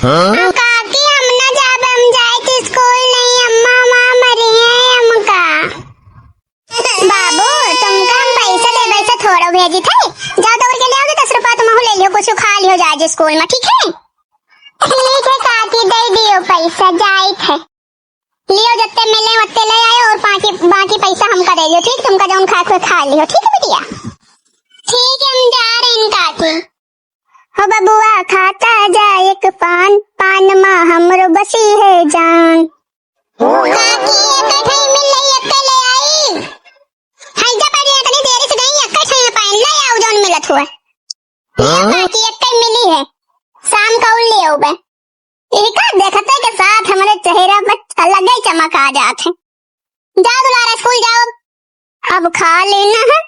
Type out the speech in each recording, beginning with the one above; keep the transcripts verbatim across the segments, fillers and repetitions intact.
हाँ? काकी, हम ना जाब, हम जाइत स्कूल नहीं, अम्मा, अम्मा मरी है हमका। बाबू, तुमका हम पैसा देबे से थोड़ा भेजित है। जाओ दौड़ के ले आओ दस रुपया, तुमहू ले लियो, कुछ खा लियो जाए स्कूल में, ठीक है? ठीक है काकी, दे दियो पैसा, जाइत है। लियो, जत्ते मिले ओत्ते ले आयो और बाकी, बाकी पैसा हमका दे दियो, ठीक? तुमका जौन खाए के खा लियो, ठीक है बिटिया? ठीक है, हम जा रहे हैं काकी। हो बबुआ, खाता जा एक पान, पान मा हमरो बसी है जान। काकी, एक ठई मिल लई, एक ले आई। है जा बढ़िया, इतनी देर से गई, एक ठई पान ले आओ, जौन मिलत हुआ। हाँ? काकी, एक ठई मिली है, शाम का उन ले आओ बे। इनका देखते के साथ हमरे चेहरा पर अलग ही चमक आ जात है। जाओ दुलारा, स्कूल जाओ। अब खा लेना है,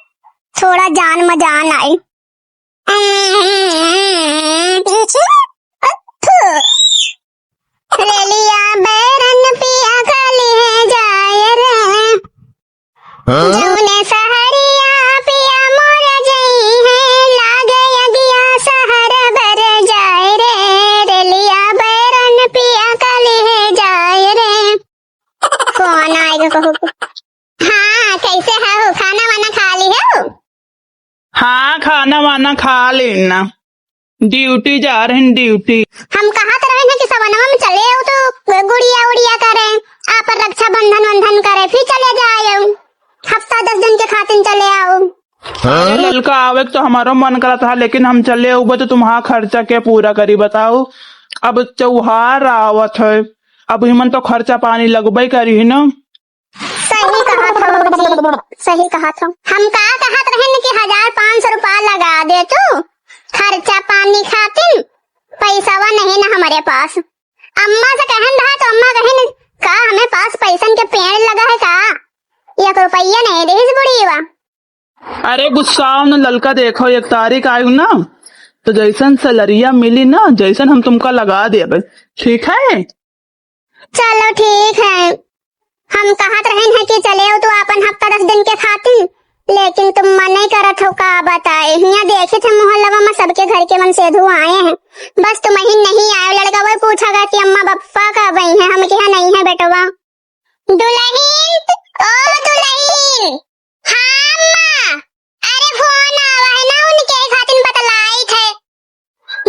थोड़ा जान में जान आई। रेलिया बैरन पिया काली है जाए रे। हाँ? जौने सहरिया पिया मोर जई है, लागे अगिया सहर भर जाए रे। रेलिया बैरन पिया काली है जाए रे। फोन आएगा कहू। हाँ, कैसे हो? खाना वाना खा ली हो? हाँ, खाना वाना खा लेना। ड्यूटी जा रहे हैं, ड्यूटी। हम कहत रहे हैं कि सवनवा में चले आओ तो गुड़िया उड़िया करे, आप रक्षाबंधन वंधन करे, फिर चले जाए आओ। हफ्ता दस दिन के खातिर चले आओ। अरे ललका, आवे के तो हमारो मन करत है, लेकिन हम चले अउबे तो तुम्हारा खर्चा के पूरा करी, बताओ? अब त्योहार आवत है, अब इमन तो खर्चा पानी लगबे करी है ना। सही कहत हो जी, सही कहत हो। हम का कहत रहन कि हजार पाँच सौ रुपया लगा दे तू खर्चा पानी खातिर, पैसावा नहीं ना हमारे पास। अम्मा से कहन रहा तो अम्मा कहिन, "का हमें पास पैसन के पेड़ लगा है का? एक रुपया नहीं देहिस बुढ़ीवा।" अरे गुस्साओ न ललका, देखो एक तारीख आयु ना, तो जैसन सैलरिया मिली ना, जैसन हम तुमका लगा देबे, ठीक है? चलो ठीक है, हम कहत रहन है कि चले आओ तू आपन हफ्ता दस दिन के खातिर, लेकिन तुम मने करत हो, का बताए। हियाँ देखे थे मोहल्ला में सबके घर के मनसेधू आए हैं, बस तुम ही नहीं आए। लड़का वही पूछा गया कि अम्मा बप्पा कब आई हैं, हम कहा नहीं है बेटवा। दुलहिन, ओ दुलहिन। हाँ अम्मा, अरे फोन आवा है ना, उनके खातिर बतलाई थे।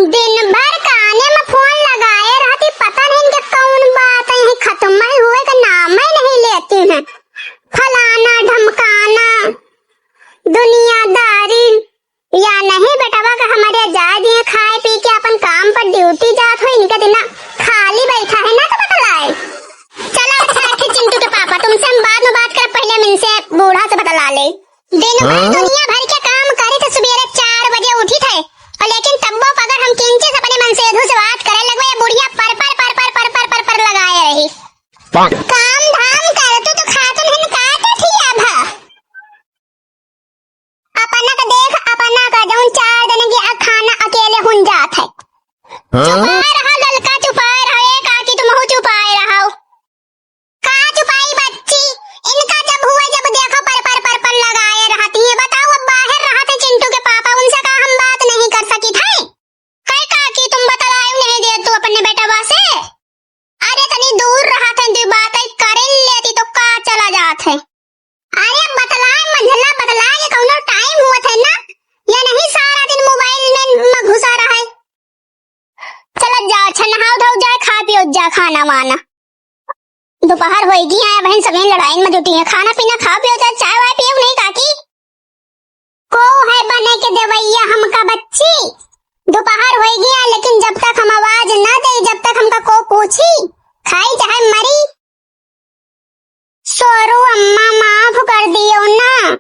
दिन भर काने में फोन लगाए रहती, पता नहीं इनके कौन बात है, यही खत्म ही हुए का नाम ही नहीं लेती हैं। फलाना ढमकाना, दुनियादारी, या नहीं बेटवा का हमारे जाए दिए खाए पी के अपन काम पर ड्यूटी जात हो, इनके दिना खाली बैठा है ना तो बतलाए। चला अच्छा, अच्छे चिंटू के पापा, तुमसे हम बाद में बात कर, पहले हम इनसे बूढ़ा से बतला ले। दिन भर हाँ? दुनिया भर के काम करे थे, सुबेरे चार बजे उठी थे, और लेकिन तब्बो अगर हम किंची से अपने मनसेधू से बात करे लगबे, या बुढ़िया पर पर पर पर पर पर पर पर लगाए रही। पाक। काम धाम कर तू तो खातू नहीं काटे थी अब। अपना का देख, अपना का जौन चार दिन के आ खाना अकेले हुन जात है। हाँ? चुपाए रहा ललका, चुपाए रहा, ए काकी तुमहू चुपाए रहा। का चुपाई बच्ची, इनका जब हुए जब देखो पर पर पर पर लगाए रहती है। बताओ अब बाहर रहते चिंटू के पापा, उनसे का हम बात नहीं कर सकी थे? कई काकी तुम बतलायू नहीं दे तू अपने बेटवा से? अरे तनी दूर रहत है, दू बात ही करे लेती तो का चला जात है। अरे बतलाए मंझला बतलाए के कौनो टाइम हुआ थे ना, या नहीं सारा दिन मोबाइल में, में घुसा रहा है। चला जा अच्छा नहाओ धो जाए, खा पियो जा खाना वाना। दोपहर होएगी है, बहन सगई लड़ाई में जुटी है। खाना पीना खाओ पियो जा, चाय वाय पियो नहीं काकी? को है बने के देवैया हमका बच्ची? दोपहर होएगी है, लेकिन जब तक हम आवाज ना दे, जब तक हमका को पूछी, खाई चाहे मरी। सोरू अम्मा माफ कर दियो ना।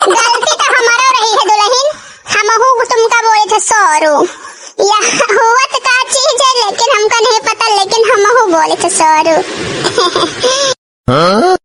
गलती तो हमारो रही है दुलहिन, हमहू तुमका बोले थे सोरू। या हुवत का चीज है, लेकिन हमका नहीं पता, लेकिन हमहू बोले थे सोरू। हाँ?